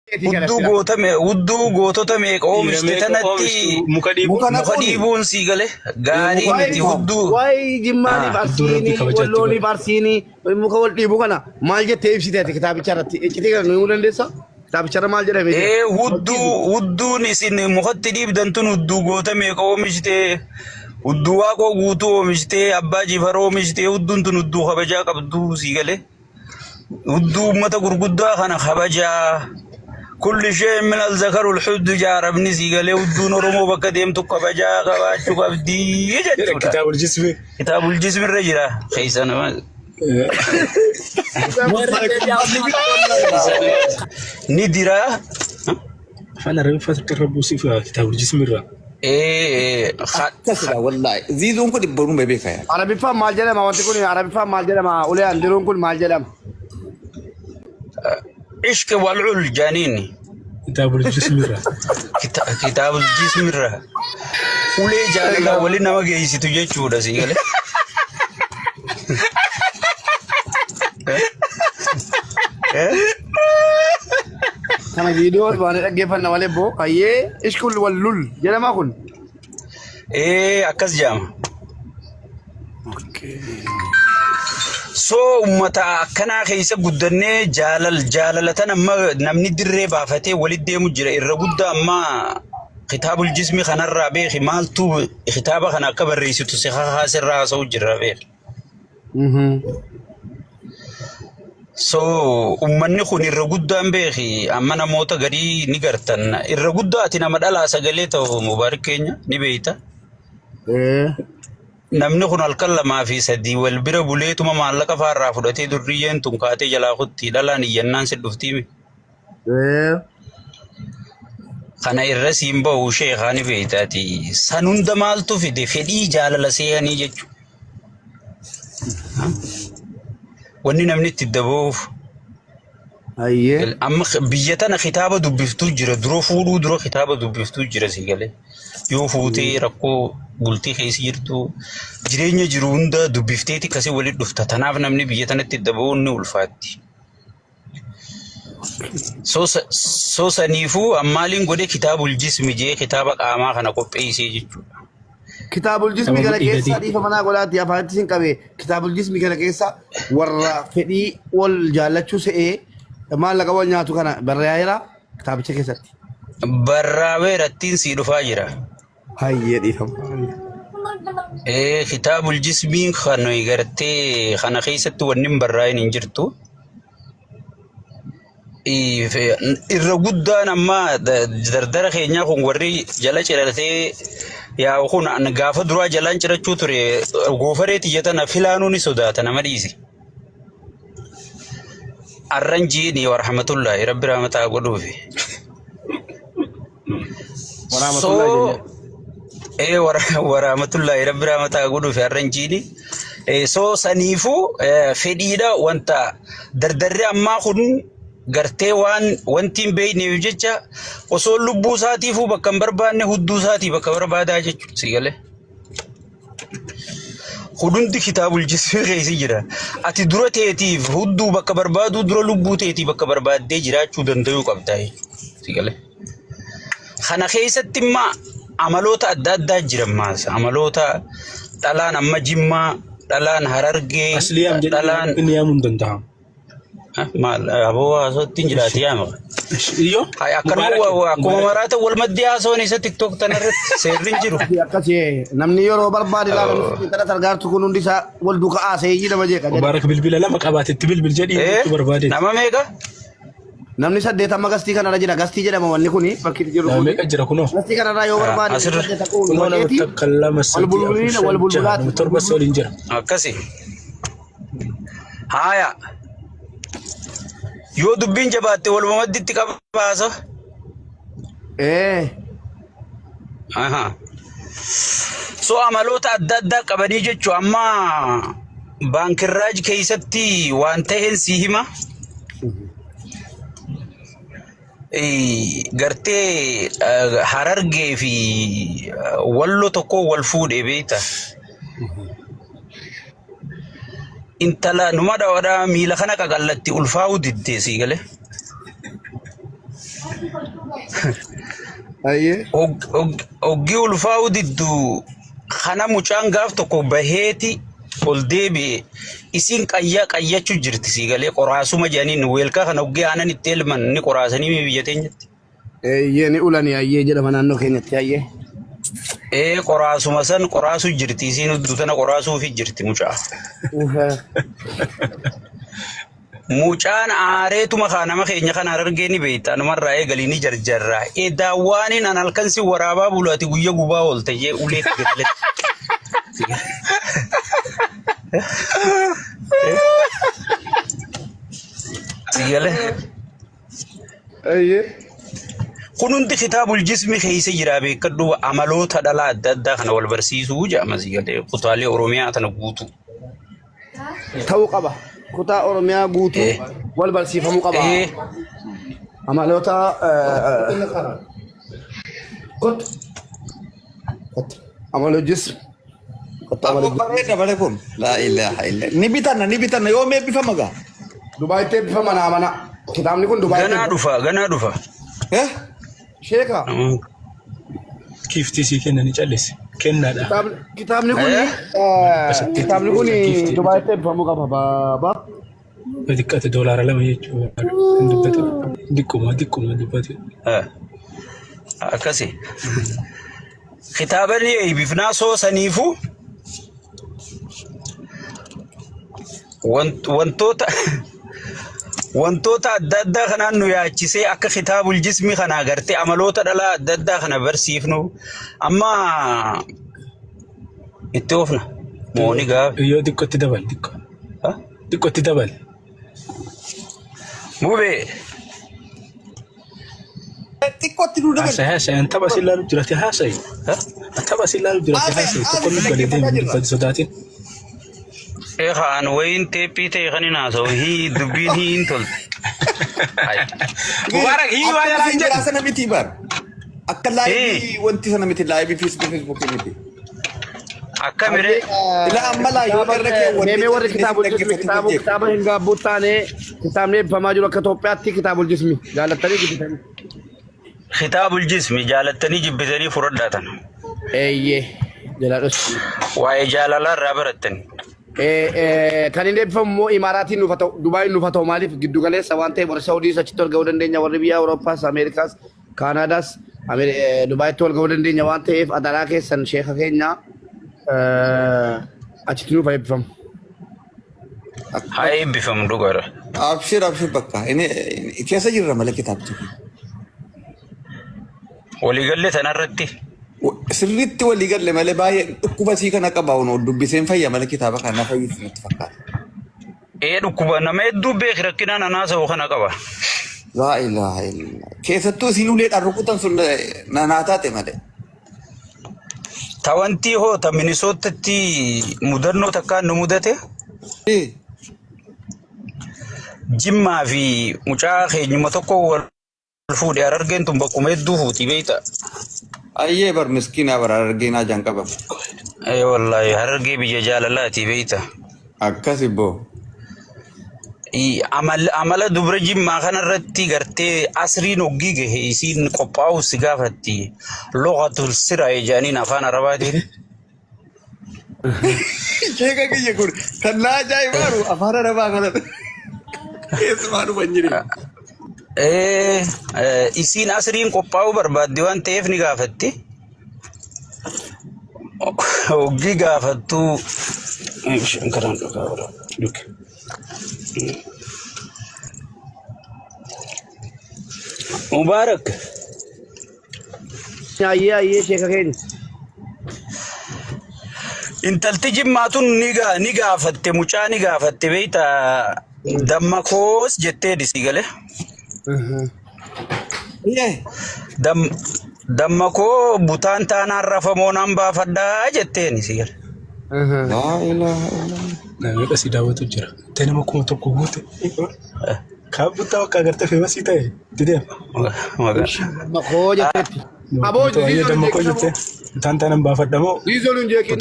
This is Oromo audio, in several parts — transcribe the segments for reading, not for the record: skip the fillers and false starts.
Hudduu goota hudduu gootota meeqa Dhiira oomishte meeqa tanatti oomishtu muka dhiibu. Muka muka naquuni. dhiibuun sii gale gaarii Muka miti dhiibu. hudduu. Waa'ee jimmaaniif Ah, Hudduu Rabbi arsiinii kabajaatti wallooniif godhe. arsiinii muka wal dhiibu kana maal jettee ibsite ati kitaabicha irratti iccitii kana nu himuu dandeessaa? Kitaabicha irra maal jedhamee jira? Ee hudduu hudduun isin mukatti dhiibdan tun hudduu goota meeqa oomishte hudduu waaqoo guutuu oomishte abbaa jifar oomishte hudduun tun hudduu kabajaa qabduu sii gale. Hudduu uummata gurguddaa kana kabajaa. Kulli shay'in min al-zakarul huddu jaarabni sii galee hudduun Oromoo bakka deemtu kabajaa qabaachuu qabdii Jedha jechuudha. kitaabul jismi. Kitaabul jismi irra jira. Keessa nama. Ni diraa. Afaan Arabiffaa takka irra buusiif kitaabul jismi irraa. Ee Akkasidha wallaahi. Ziizuun kun dhibbanuma beeka yaa. Arabiffaan maal jedhama wanti kun Arabiffaan maal jedhama ulee andiruun kun maal jedhama? ishqi wal'ul jaaniin Kitaabul jismi irraa. kitaabul jismi irra ulee jaalalaa waliin nama geessitu jechuudha sii galee. Eh? Kana viidiyoo baanee dhaggeeffanna malee boo hayyee ishkul wal lul jedhama kun. Ee akkas jedhama. So ummata akkanaa keessa guddannee jaalal jaalala tan amma namni dirree baafatee walitti deemu jira irra guddaa amma kitaabul jismi kanarraa beeki maaltu kitaaba kana akka barreessitu si kakaasirraa haasa'u jira beeki. So ummanni kun irra guddaan beeki amma namoota garii ni gartan irra guddaa ati nama dhalaa sagalee ta'u mubaarik keenya ni beeyta. Namni kun halkan lamaa fi sadii wal bira buleetuma maallaqa faarraa fudhatee durriyyeen tun kaatee jalaa kutti dhalaan iyyannaan si dhuftiimi. Kana irra siin bahu sheekaa ni beeytaati. San hunda maaltu fide fedhii jaalala seehanii jechuudha. Wanni namni itti daboof Hayyee. amma biyya tana kitaaba dubbiftuu jira dura fuudhuu dura kitaaba dubbiftuu jira si galee yoo fuutee rakkoo bultii keessa jirtu jireenya jiru hunda dubbifteeti akkasii walitti dhufta tanaaf namni biyya tanatti daba'uun ni ulfaatti. So saniifuu ammaaliin godhe kitaabul jismi jee kitaaba qaamaa kana qopheessee jechuudha. Kitaabul jismi Sababa kana keessa dhiigatii. dhiifa manaa godhaatti afaanitti sin qabe kitaabul jismi kana keessa warra fedhii wal jaallachuu se'ee maallaqa wal nyaatu kana barreeera kitaabicha keessatti. Barraawee rattiin sii dhufaa jira. Hayyee dhiifama. Ee kitaabul jismiin kan nuyi gartee kana keessatti wanni hin barraa'in hin jirtu. Irra guddaan amma dardara keenyaa kun warri jala ciratee yaa'u kun an gaafa duraa jalaan cirachuu ture goofaree tiyya tana filaanuu ni sodaata nama dhiisi. Arran jiini warahmatullahi rabbi rahmataa godhuufi. Waraamatullahi So jenna. ee warahmatullahi rabbi rahmataa godhuufi arran jiini. So saniifuu fedhiidha wanta dardarri ammaa kun gartee waan wanti hin beekneef jecha osoo lubbuu isaatiifuu bakka hin barbaanne hudduu isaatii bakka barbaadaa jechuudha si galee. Hudundi kitaabul jismii keessa jira. Ati dura teetiif hudduu bakka barbaaduu dura lubbuu teetii bakka barbaaddee jiraachuu danda'uu qabda jechuudha si galee. Kana keessatti immoo amaloota adda addaa jira ammaas. Amaloota dhalaan amma Jimmaa, dhalaan Harargee, Aslii yaam jedhee dhalaan inni yaamuu hin danda'amu. maal aboo haasootti hin jiraati yaama. Iyyoo Hay akkanuma Mubaarak akkuma Mubaarak maraata wal maddii haasoon isa TikTok tana irratti seerri hin jiru. Akkasii namni yeroo barbaade ilaalu kana targaartu kun hundi isaa wal duukaa haasa'ee nama jeeqa jedha. Mubaarak bilbila lama qabaate itti bilbil jedhii Eh jechuu barbaade. nama meeqa? Namni 8 amma gastii kanarra jira. Gastii jedhama wanni kuni bakki itti jiru Nama kuni. meeqa jira kunoo? Gastii kanarraa yoo barbaade Asirra. 8 ta'uun Kunoo nama waceeti takka lama wal sadii afur bulbuliina shan wal jaha bulbulaati. nama torba si waliin jira. Akkasi. Haaya. Yoo dubbiin jabaatte waluma madditti qabaasa. Ee. Aha. So amaloota adda addaa qabanii jechuu amma baankirraaj keessatti waan ta'een sii hima. Gartee harargee fi wallo tokko wal fuudhee beekta. Intala numa dhawadhaa miila kana qaqallatti ulfaa'uu diddee sii galee. Ayyee. Hoggii ulfaa'uu diddu kana mucaan gaaf tokko baheeti ol deebi'e isiin qayyaa qayyachuu jirti sii galee qoraasuma jedhaniin weelkaa kana hoggii aanan itti elman ni qoraasanii biyya teenyatti. Eeyyee ni ulani ayyee jedhama naannoo keenyatti ayyee. Ee qoraasuma san qoraasuu jirti isiin hudduu tana qoraasuufi jirti mucaa. Mucaan aareetuma kaa nama keenya kana harargee ni beekta anumarraa eegalii ni jarjarraa. Ee daawwaaniin an halkan si waraabaa bulu ati guyya gubaa oolte jee uleetti gadaletti. Si galee. Ayyee. Kun hundi kitaabul jismi keessa jira beekadhu amaloota dhalaa adda addaa kana wal barsiisuu jedhama si galee kutaalee Oromiyaa tana guutuu. Ta'uu qaba. Kutaa Oromiyaa guutuu wal barsiifamuu qaba. Amaloota kottu. Kottu. Amaloo jismi. Kottu amaloo Abbo jismi. bareeda bare kun. Laa ilaaha illa. Ni bitanna ni bitanna yoom eebbifama gaa? Dubaayitti eebbifama naa mana. Kitaabni kun Dubaayitti Ganaa dhufa ganaa dhufa. Eh? Sheeka. Kiiftii sii kenna ni callisi. Kennaadha. Kitaabni kun kitaabni kun Dubaayitti eebbifamuu qaba baaba. Xiqqaate $2 jechuudha. Hin dubbate. Diqquma diqquma dubbate. Akkasi. Kitaaba ni eebbifnaa soosaniifu wantoota wantoota adda addaa kanaan nu yaachisee akka kitaabul jismi kana agartee amaloota dhalaa adda addaa kana barsiifnu amma itti oofna mooni gaafa. Yoo xiqqootti dabal xiqqoo. Xiqqootti dabal. Mubee. Xiqqootti nu dabal. Haasa'i haasa'i an tapha si ilaalu jirate haasa'i. Tapha si ilaalu jirate haasa'i tokko nu galee deemu dubbatu sodaatin. Eegaa an wayiin teephii ta'e kan hin haasa'u hii dubbiin hii hin tolte. Mubaarak hii waa Akka jalaan isin jedhu. jiraa sana miti bar. Akka laayivii wanti sana miti laayivii feesbuukii miti. Akkamiree Ila amma laa yoo irra keewwanne Meemee warri kitaabul jismi kitaaba kitaaba hin gaabbuu taane kitaabni eebbifamaa jiru akka Itoophiyaatti kitaabul jismi jaalattanii jibbitanii. kitaabul jismi jaalattanii jibbitanii fudhadhaa tana. Eeyyee jalaa dhossi. Waa'ee jaalalaa irraa barattani. Kan inni eebbifamu immoo Imaaraatiin nuuf haa ta'u Dubaayin nuuf haa ta'u maaliif giddu galeessa waan ta'eef warri Saawudiis achitti ol ga'uu dandeenya warri biyya Awurooppaas Ameerikaas Kaanaadaas Dubaayitti wal ga'uu dandeenya waan ta'eef adaraa keessan sheeka keenya achitti nuuf haa eebbifamu. Haa eebbifamu dhugaadha. Abshir abshir bakka inni keessa jirra malee kitaabicha. Waliigallee tanarratti Sirriitti walii galle malee baay'ee dhukkuba sii kana qaba ono dubbiseen fayya malee kitaaba kana na fayyisi natti fakkaata. Ee dhukkuba nama hedduu beeki rakkinaan anaasa'u kana qaba. Laa ilaaha illallah. Keessattuu isiin uleedhaan rukutan sun na naa taate malee. Tawantii hoo ta Minisootatti mudannoo takkaan nu mudate Jimmaa fi mucaa keenyuma tokko wal fuudhe Harargeen tun bakkuma hedduu fuuti beekta. Ayyee bar miskiinaa bar Harargeenaa jaan qaba. Ee wallaahi Harargee biyya jaalalaati beekta. Akkasi boo. Amala dubra jimmaa kanarratti gartee asriin hoggii gahe isiin qophaa'uu si gaafatti. Luqatul sira jedhaniin afaan arabaatiin. Sheeka kiyya kun kan na ajaa'ibaaru afaan arabaa kana keessumaa dhufan jiru. Ee isiin asriin qophaa'uu barbaaddi waan ta'eef ni gaafatti. Hoggii gaafattuu. Kanaan dhugaa godha. Mubaarak. Ayyee ayyee sheeka keenya. Intalti jimmaa tun ni gaafatte mucaa ni gaafatte beekta damma koos jettee disii gale. Damma koo butaan taanaan rafamoo naan baafadhaa jetteen isii gale. Laa ilaaha illallah. Namni si daawwatu jira. Te nama 1000 guute. Kaan buttaa bakka agartee feemasii ta'e itti deema. Damma koo jetteetti. Aboo Baay'ee damma koo jettee butaan taanaan baafadha moo Ziizoon hin jeeqin.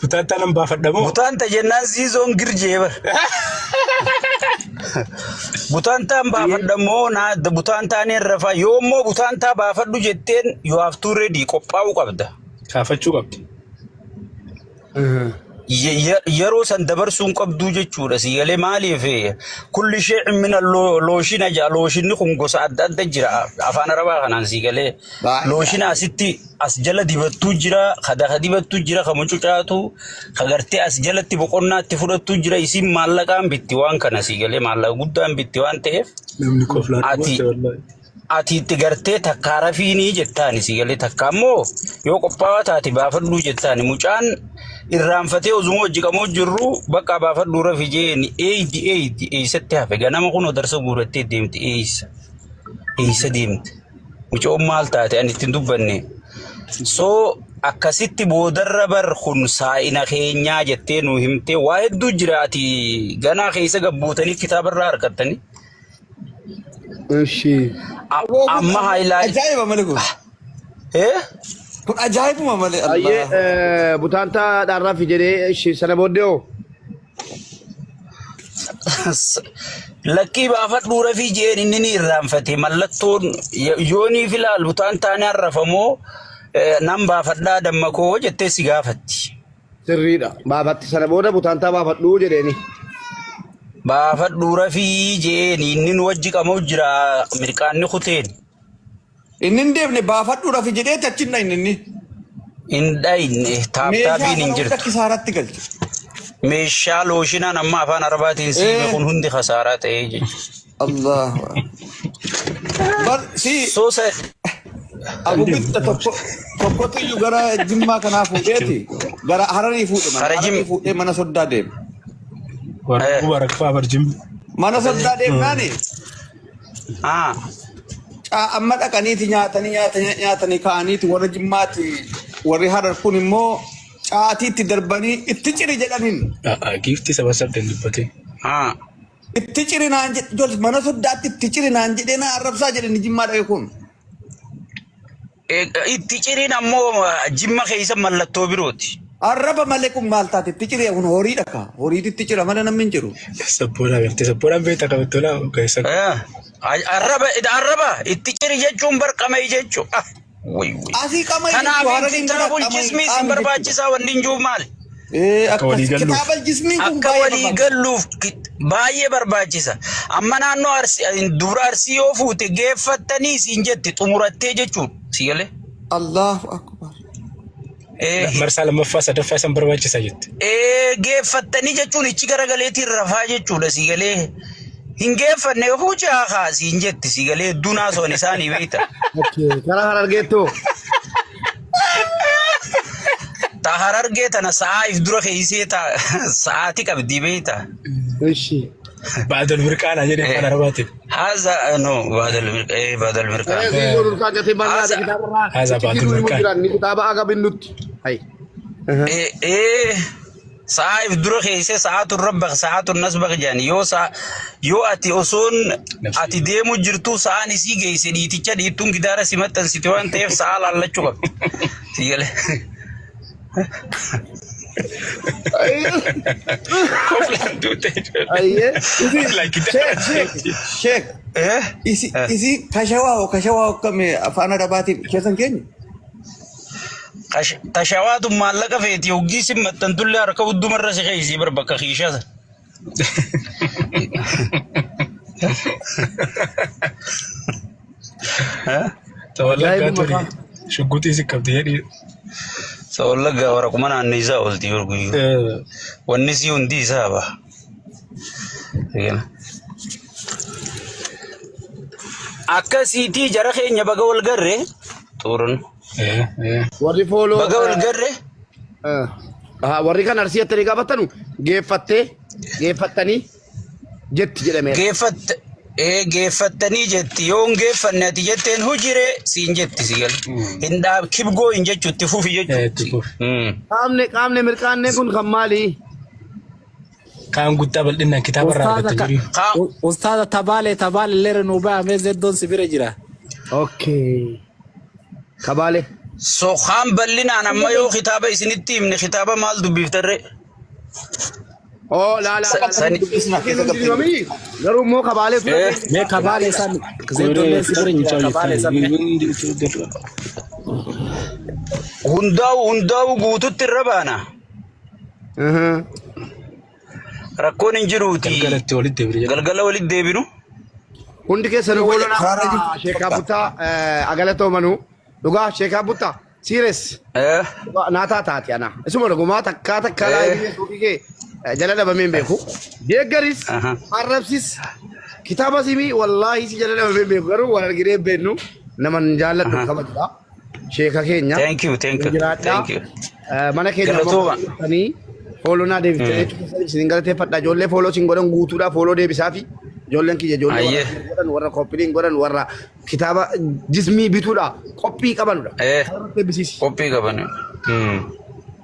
butaan taanaan baafadha moo Butaan ta jennaan ziizoon girjee bara. Butaantaan baafadha moo naa butaantaan hin rafaa yoo immoo butaantaa baafadhu jetteen you have to ready qophaa'uu qabda. Kaafachuu qabdi. Yeroo san dabarsuu hin qabduu jechuudha. Si galee maaliif kulli shay'in mina looshina jaa looshinni kun gosa adda adda jira afaan arabaa kanaan si galee Baay'ee. looshina asitti as jala dibattuu jira ka daka dibattuu jira ka mucucaatu ka gartee as jalatti boqonnaatti fudhattuu jira isiin maallaqaan bitti waan kana si galee maallaqa guddaan bitti waan ta'eef Namni koflaan ati dhumate wallahi. Ati itti gartee takkaa rafiinii jettaani si galee takkaa immoo yoo qophaa'aa taate baafadhuu jettaani mucaan irraanfatee osuma hojii qamoo jirru bakka baafadhuu rafi jeeni eeydi eeydi eessatti hafe ganama kunoo darsa guurattee deemte eessa eessa deemte mucoon maal taate ani ittiin dubbanne soo akkasitti boodarra bar kun saa'ina keenyaa jettee nu himtee waa hedduu jira ati ganaa keessa gabbuutanii kitaabarraa harkattanii. Ishi. Amma haayilaayit. Ajaa'iba malee kun. Eh? Kun ajaa'ibuma malee Ayyee Allah. butaantaa dhaarraafi jedhee ishi sana booddee hoo? Lakkii baafadhuu rafii jeen inni ni irraanfate mallattoon yoonii filaal butaan taane arrafamoo nan baafadhaa damma koo jettee si gaafatti. Sirriidha. Baafatti sana booda butaantaa baafadhuu jedheeni. Baafadhuu rafii jeeni inni nu wajji qamoo jira mirqaanni kuteen. Inni hin deemne baafadhuu rafi jedhee achi hin dhayne inni. Hin dhayne Meeshaa taaptaabiin hin sana hunda jirtu. kisaaratti galche. Meeshaa looshinaan amma afaan arabaatiin siime Eh. kun hundi kasaaraa ta'ee jechuudha. Allahu Bar si Soo sa Abu Bitta tokko tokkotu iyyuu gara Jimmaa kanaa fuudheeti gara Hararii fuudhe mana Kara Hararii Jim- fuudhee mana soddaa deeme. Warra Mubarak fa'aa bar jimmi. Mana soddaa deemnaani ah caa amma dhaqaniiti nyaatanii nyaatanii nyaatanii ka'aniiti warra Jimmaati warri Harar kun immoo caatiitti darbanii itti ciri jedhaniin. Giiftii saba sabdeen dubbatee. ah Itti ciri naan jedhe ijoollee mana soddaatti itti ciri naan jedhee na arrabsaa jedhe inni Jimmaa dhaqe kun. Itti ciriin ammoo Jimma keessa mallattoo birooti. Arraba malee kun maal taate itti ciree kun horiidha kaa horiitu itti cira malee namni hin jiru. Sabboonaa gartee sabboonaan beektaa qabattoolaa keessa. Arraba arraba itti ciri jechuun bar qama'ii jechuu. Ah, way way. Asii qama'ii jechuu Kanaaf harariin bira kitaabul qama'ii jismii isin qaami jechuudha. barbaachisaa wanni hin jiru maali? Ee Akka walii akkas galluuf. kitaabal jismiin kun Akka baay'ee walii barbaachisa. galluuf baay'ee barbaachisa. Amma naannoo Arsii dubra Arsii yoo fuute geeffattanii siin jetti xumurattee jechuudha. Si galee? Allahu akbar. Ee, Marsaa lammaffaa sadaffaa isan barbaachisa jette. ee, geeffattanii jechuun ichi garagaleetiin rafaa jechuudha si galee. Hin geeffanne hujaa kaa siin jetti si galee hedduu naasoon isaanii beekta. Okay. Karaa harargeettoo. Ta harargee tana sa'aa if dura keeysee ta sa'aati qabdi beekta. Ishi. Baadal mirqaanaa jedhee afaan arabaatiin. Haza no baadal mirqa ee baadal mirqaan. Ee durkaa gatee barraa Haza kitaaba irraa Haza iccitii baadal nu himu mirqaan. jiran ni kitaaba aga binnutti. Hai. Ee ee sa'aa if dura keeysee sa'aatu rabbak sa'aatu nasbak jedhani yoo sa'a yoo ati osoon ati deemu jirtuu sa'aan isii geeyse dhiiticha dhiittuun gidaara si maxxansite waan ta'eef sa'aa laallachuu qabdi. Si galee. Koflaan duute. Ayyee. Like Sheek sheek sheek Eh? isi isi kashawaa hoo kashawaa hoo akkami afaan arabaatiin keessan keenya. Tashawaatu maallaqa feeti hoggii si maxxantullee harka huddumarra si keeysii bar bakka kiishaa sana. Tawallaggaa Ajaa'ibuma tuni kaa. shugguxii si qabdi jedhi. Wallaggaa waraquma naannoo isaa oolti yoo guyyuu. Wanni sii hundi isaa ba. Akkasiitii jara keenya baga wal garre. Xuurun. Warri fooloo Baga wal garre. warri kan arsii jettanii gaafatanu geeffattee geeffattanii jetti jedhameera. Geeffatte ee geeffattanii jetti yoo hin geeffanne ati jetteen hujiree siin jetti si gala. Hin dhaab kibgoo hin jechu itti fufi jechu. Itti fufi. Qaamni qaamni mirqaannee kun kan maali? Kaan guddaa bal'inaan kitaaba irraa Ustaaza argatte ka jiru. Kaa Ustaaza tabaale tabaale leere nuu ba'a mee zeddoon si bira jira. Okay. Kabaale. so kaan bal'inaan amma yoo kitaaba isinitti himne kitaaba maal dubbiftarree? Oh laa laa laa. Sani Dubbisna keessa galtee. Garuu immoo kabaalee Eh. Mee kabaalee san zeeddoon si bira jira kabaalee san mee. Hundaa'u hundaa'u guututti irra baana. Rakkoon hin jiruuti. Galgalatti walitti deebine jedha. Galgala walitti deebinu. Hundi keessanuu Wayya boolonaa karaarra jirtu sheekaa fakkaata. buttaa agalatoomanu dhugaa sheekaa buttaa siires Eh. naataa taate ana isuma dhugumaa takkaa takkaa Eh. laayivii feesbuukii kee jala dhabamee hin beeku deeggaris Aha. arrabsis kitaaba simii wallaahi si jala dhabamee hin beeku garuu wal arginee hin beeknu naman jaalladhu Aha. kabajudha sheeka keenya Thank you, thank you, jiraadhaa thank you. Mana keenya Galatooma. ammoo fooloo naa deebistanii jechuun isin galateeffadha. Ijoollee fooloo isin godhan guutuudha fooloo deebisaafi. Ijoolleen kiyya ijoollee warra Ayyee. share godhan warra koppiliin godhan warra kitaaba jismii bituudha qophii qabanudha. Eh. Kairootti eebbisiisi. Qophii qaban.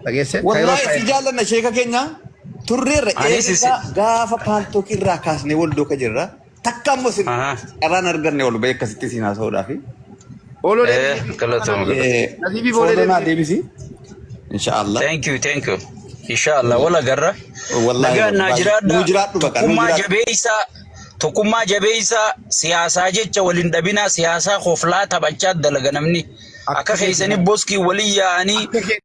Dhageesse? Wallaahi si jaallanna sheeka keenya turreerra Anis eegaa isin- gaafa paaltookii irraa kaasnee wal duuka jirra. Takka ammoo isin Aha. carraan arganne ol bahee akkasitti isin haasa'uudhaafi. Fooloo Eh, deebisiisi. galatooma. Nasiibii fooloo Fooloo naa deebisiisi. deebisi. Inshaallah. Thank you, thank you. Inshallah wal agarra. Wallaahi Nagaan naa jiraadha. nuu jiraadhu baqa nuu Tokkummaa jiraadhu. jabeessaa tokkummaa jabeessaa siyaasaa jecha waliin dhabinaa siyaasaa koflaa taphachaa dalaga namni. Akka keessanii boskii walii yaa'anii Akka kee-